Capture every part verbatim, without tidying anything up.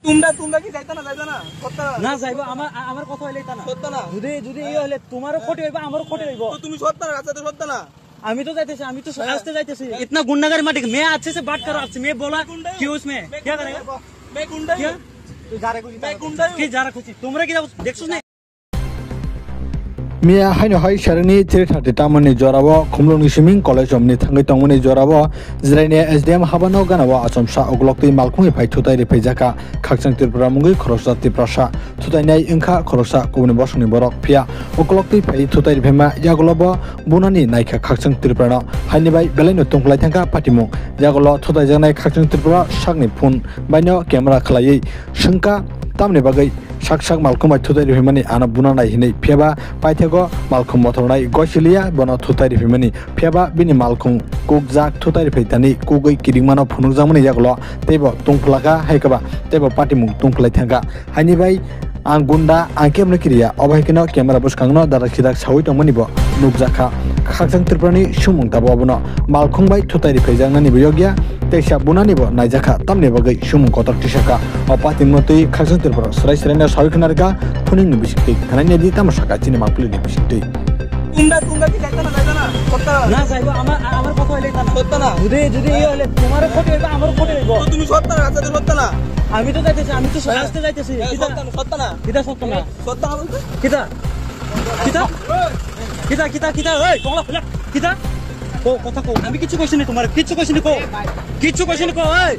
তোমরা, তোমরা কি যাইতা না, যাইতা না? সত্য না? না যাইবো, আমার, আ-, আমার কথা হইলে তা না। সত্য না? যদি, যদি ইয়ে হইলে তোমারও ক্ষতি হইবো, আমারও ক্ষতি হইবো। তো তুমি সত্য না, রাস্তাতে সত্য না? আমি তো যাইতেছি, আমি তো সত্য আসতে যাইতেছি। इतना गुंडागर्दी मत दिख, मैं अच्छे से बात कर रहा हूँ आपसे, मैं बोला क्यों उसमें? मैं क्या करेगा? मैं गुंडा हूँ। क्या? मैं गुंडा हूँ। কি যারা খুশি? তোমরা কি দেখছো না? Miya haino hai sarani three thirty tamani jorao Khumlungni Siming College romni thangwi tongmani jorao Jwraini S D M habano ganao achomsa uklok twi malkhungni phai thutai riphaijaka Khakchang Tripura mungwi khoroksa Tiprasa thutai nai wngkha khoroksa kubuni bosongni borok. Phiya uklok twi phai thutai riphaima yagulobo bunani naikha Khakchang Tripurano haini bai belaino tungkhlai thangkha patimung. Yagulo thutai jaknai Khakchang Tripura sakni phone baino camera khlaiwi swngkha tamni bagwi sak sak malkhung bai thutai riphaimani ano buna nai hinwi. Phiyaba paithego malkhung mothornai goisiliya bono thutai riphaimani. Phiyaba bini malkhung kukjak thutai riphai tani kugwi kiringmano phunukjakmani yagulo teibo tungphlaka hai kaba teibo patimung tungphlai thangkha. Haini bai ang gunda, ang kebono kiriya. Obo hai kheno camera bwskangno dadak sidak sawi tongmani bo nukjakha. Khakchang Tripurani sumung tabuk abono malkhung bai thutai riphaijaknani bo yokya, teisa bunani bo naijakha, tamni bagwi sumung kotor tisakha. O patimno twi Khakchang Tripura swrai swraino sawi khna rwkha, phuningni bisingtwi khnaina di tamo sakha chini mangpilini bisingtwi. তোমরা, তোমরা কি যাইতা না, যাইতা না? সত্য না? না যাইবো, আমার, আমার কথা হইলে তা না। সত্য না? যদি, যদি ইয়ে হইলে তোমারও ক্ষতি হইবো, আমারও ক্ষতি হইবো। তো তুমি সত্য না, রাস্তাতে সত্য না? আমি তো যাইতেছি, আমি তো হ্যাঁ। আসতে যাইতেছি। হ্যাঁ, কিতা? সত্য না, সত্য না? কিতা সত্য না? সত্য না বলতে? কিতা? কিতা? কিতা, কিতা, কিতা? এই, কমলা, ফেলে। কিতা? কো, কথা কো। আমি কিচ্ছু কইছি না তোমার, কিচ্ছু কইছি না কো। কিচ্ছু কইছি না কো, এই।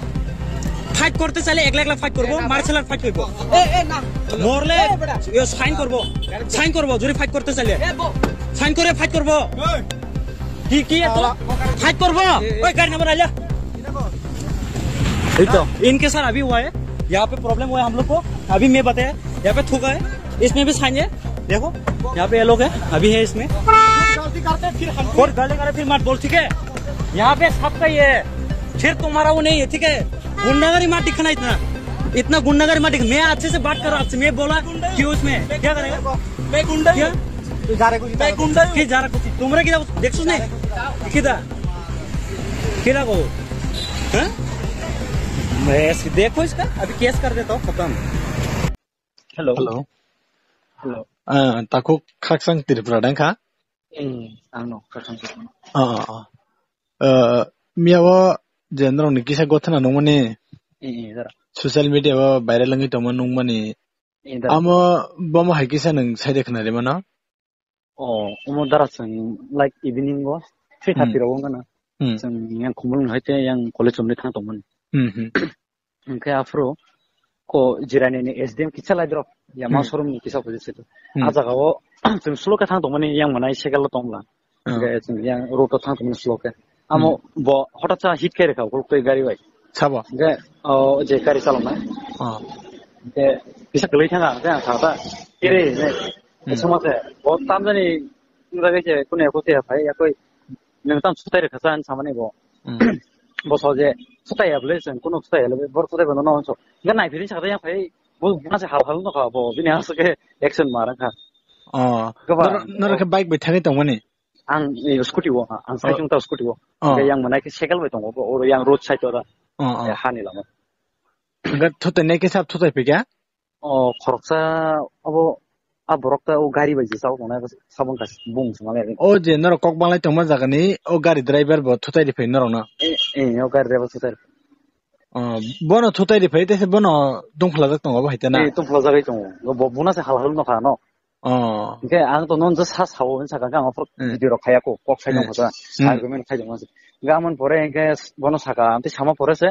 ফাইট করতে চাইলে একলা একলা ফাইট করবো, মার্শাল আর্ট ফাইট করবো। এ, এ, না। মরলে এ, বেটা। ইয়ে, সাইন করবো। সাইন করবো, যদি ফাইট করতে চাইলে। এ, বো- সাইন করে ফাইট করবো। কি, কি এত? ফাইট করবো। ওই গাড়ি নাম্বার আইলা। এই তো। इनके साथ अभी हुआ है, यहाँ पे प्रॉब्लम हुआ है हम लोग को। अभी मैं बताया, यहाँ पे थूका है, इसमें भी साइन है। देखो, यहाँ पे ये लोग है, अभी है इसमें। गलती करते फिर हम और गलती करे फिर मत बोल, ठीक है? यहाँ पे सबका ये है, फिर तुम्हारा वो नहीं है, ठीक है? गुंडागर्दी मत दिखाना इतना, इतना गुंडागर्दी मत दिख। मैं अच्छे से बात कर रहा हूँ आपसे, मैं बोला क्यों उसमें क्या करेगा? मैं गुंडा क्या? हूँ। मैं गुंडा हूँ। কি যারা খুশি? তোমরা কি দেখছো না? কিতা? কিতা কো? হ্যাঁ? मैं ऐसे देखो इसका, अभी केस कर देता हूँ, खत्म। Hello. Hello. Hello. Ah, takhuk Khakchang Tripura dang kha? Eh, ang no, Khakchang Tripura. Ah, ah, ah. Eh, miya o je norok ni kisa gothana nungmani Eh, eh, dara. Social media o viral wngwi tongma nungmani. Eh, dara. Amo bomo hai kisa nwng saide khna rimano? Oh, omo dara chwng, like, evening o three thirty Hmm. rok wngkha na. Hmm. Chwng yang Khumulwng hai te yang college romni thang tongmani. Hmm, hmm. Hwnkhe aphuru ko Jirani ni S D M kisa lai drop, ya ma Hmm. showroom ni kisa opposite side. Hmm. A jaga o chwng slow khe thang tongmani yang mwnai cycle o tongla. Hmm. Hwnkhe chwng yang road o thang tongmani slow khe. Amo Hmm. bo hotat sa hit khe rwkha ukuluk twi gari bai. Sabo? Hwnkhe o je gari chaloknai. Oh. Hwnkhe kisa kwlwi thangkha, hwnkhe ang sakha ta, "Kere ne?" Hmm. Songma khe, bo tamjani wngjakgwi se kunu eko se phai yakwi nwng tamo swtai rwkha sa hinwi samani bo. Hmm. Bo sa je swtai ya bwle, chwng kunu swtai ya le, bor swtai bo nono hwnso. Hwnkhe naiphilwi sakha ta yang phai, bo bana se hal hal nokha bo, bini aswk khe action ma rwkha. Oh. Goba. Nor-, norok khe bike bai thangwi tongmani? Ang, eh, scooty o, ang Oh. cycle ta scooty o. Oh. Hwnkhe yang mwnai khe cycle bai tongo, bo oro yang road side o da. Oh, oh. Eh, hani lama. Hwnkhe thutai nai khe sab thutai phikha? O khoroksa abo a borok ta o gari bai jesa o tongnai, sabon kaisa bung se manai. O je norok kok banglai tongma jagani o gari driver bo thutai riphai norokno? Eh, eh, o gari driver thutai riphai. O, bono thutai riphai tei se bono dongphlajak tongo bo hai tana? Eh, dongphlajagwi tongo. Bo buna se hal hal nokha no. O. Hwnkhe ang to non just sa sao hinwi sakha, hwnkhe ang aphuru Hmm. video rok khaiya ko, kok sai Hmm. tongkha ta, Hmm. argument khai tongma se. Hwnkhe amoni pore hwnkhe bono sakha, amtwi sama pore se,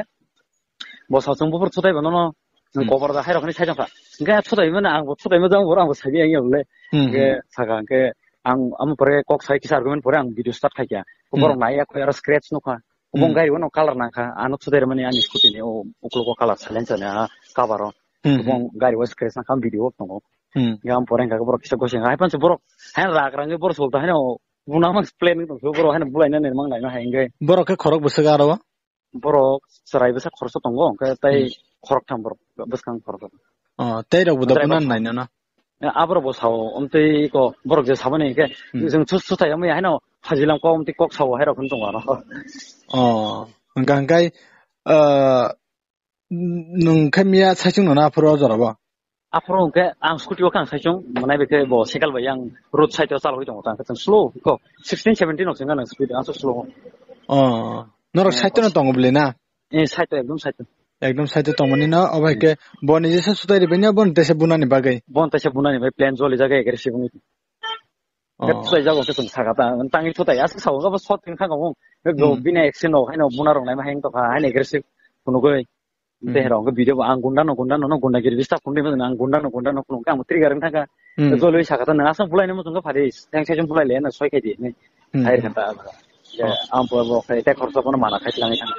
Bo sachung buphuru thutai bo nono Hmm. kobar da hairok hinwi sai tongkha. Hwnkhe thutai mano ang bo thutai ma jang boro ang bo sabi ang yole. Hmm, Hwnkhe hmm. Sakha hwnkhe ang amo pore kok sai kisa argument pore ang video start khaikha. Hmm. Borok naiya khoi aro scratch nukha. Bo Hmm. gari bono colour nangkha. Ano thutai rwmani ani scooty ni o uklogo colour silencer ni a cover o. Hmm, Bo hmm. Gari o scratch nangkha video o tongo. Hmm. Hwnkhe amo pore hwnkhe borok kisa gosi hwnkha. Hai panse borok hai rak rangwi borok solta haino buna ma plan wngwi tongkhe borok haino bulaina nini mang laina hai hwnkhe. Borok khe khorok bwswk aro o? Borok chwrai bwsa khoroksa tongo, hwnkhe tei Hmm. khoroktham borok bwskang khoroksa. Oh, tei rok bo da Driver bunan phano. Nainano? Eh, aborok bo sao, omtwi ko borok je sabani hwnkhe Hmm. Chwng su-, sutai wngmaya haino hajilam kok omtwi kok sao hai rok hwn tongo ano. Oh, hwnkha hwnkhe, ah, Nwng khe miya saichung no na aphuru o jora bo? Aphuru hwnkhe ang scooty o khe ang saichung, manai bai khe bo cycle bai ang road side o chalwi tongo, tang khe chwng slow kho, sixteen seventeen no chwng nang speed ang so slow. Oh, norok side o no tongo bwle na? Eh, side o, ekdom side o. Ekdom side o tongmani no, obo hai khe bo ni jesa sutai ribai no, bo ni tesa bunani bagwi. Bo ni tesa bunani bai plan joli jaga aggressive wngwi. Oh. Gat sutai jago khe chwng saka ta, tangwi thutai, aswk sao, obo shot wngkha kamo. Hmm. Bini action no, haino buna rok naima heng tokha, haino aggressive phunugwi. Hmm. Tei herok hwnkhe video bo ang gunda no, gunda no, no gunda giri bisa phunugwi, ang gunda no, gunda no phunugwi, ang trigger wngkha kha. Hmm. Joloi saka ta, nang aswk bulai no muchung kha phari, teng saichung bulai le, na soi khai di, ne. Hmm. Hai kha ta. Ya, ang bo, bo khai, tei khoroksa bono mana khai tlangwi thang.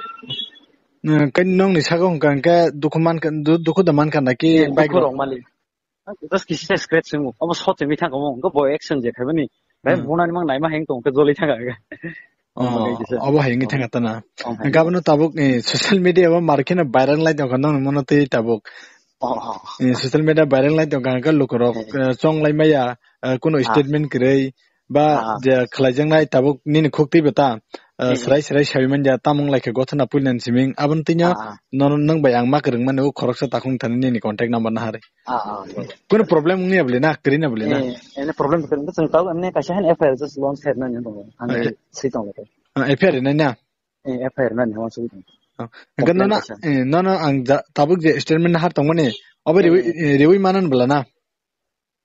Hmm, kai nong ni saka hwnkha hwnkhe dukhu man kha, du-, dukhu da man kha na ki? Eh, bike dukhu rok? Rok mali. Just kisi se scratch swngo. Obo shot wngwi thangkha mo. Hwnkhe bo action je khaibani. Bai hmm. Bunani mang naima heng tong khe joli thangkha. Oh, obo hai wngwi thangkha tana. Oh, hai. Gabano tabuk, eh, social media o mar kheno viral lai tongkha nong mono twi tabuk. Oh, oh. Eh, social media viral lai tongkha hwnkhe lukurok, eh, chong lai maya, eh, kuno statement kwrwi. Ba je khlaijaknai tabuk nini khuk twi bwta, eh, srai srai sawi manya tamung lai khe gothana puilan siming aboni twi no nono nwng bai ang ma kwrwng mani o khoroksa takhung thani nini contact number naharwi. Ah, ah, ah. Kuno problem wngya bwle na, kwrwi na bwle na? Eh, any problem kwrwi na, chwng tabuk emne kaisa han F I R just launch khairna ni tongo. Ang swi tongo. Ah, F I R nai na? Eh, F I R nani hama swi tongo. Hwnkhe nono, eh, nono ang tabuk je statement nahar tongmani, obo riwi, eh, riwi manan bwla na?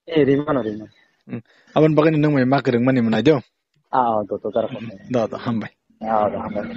Eh, rimano, rimano. Hmm. Aboni bagwi nwng mai ma kwrwngmani mwnai do. Ah, ah, do, do, dara. Do, do, hambai. Ah, do, hambai.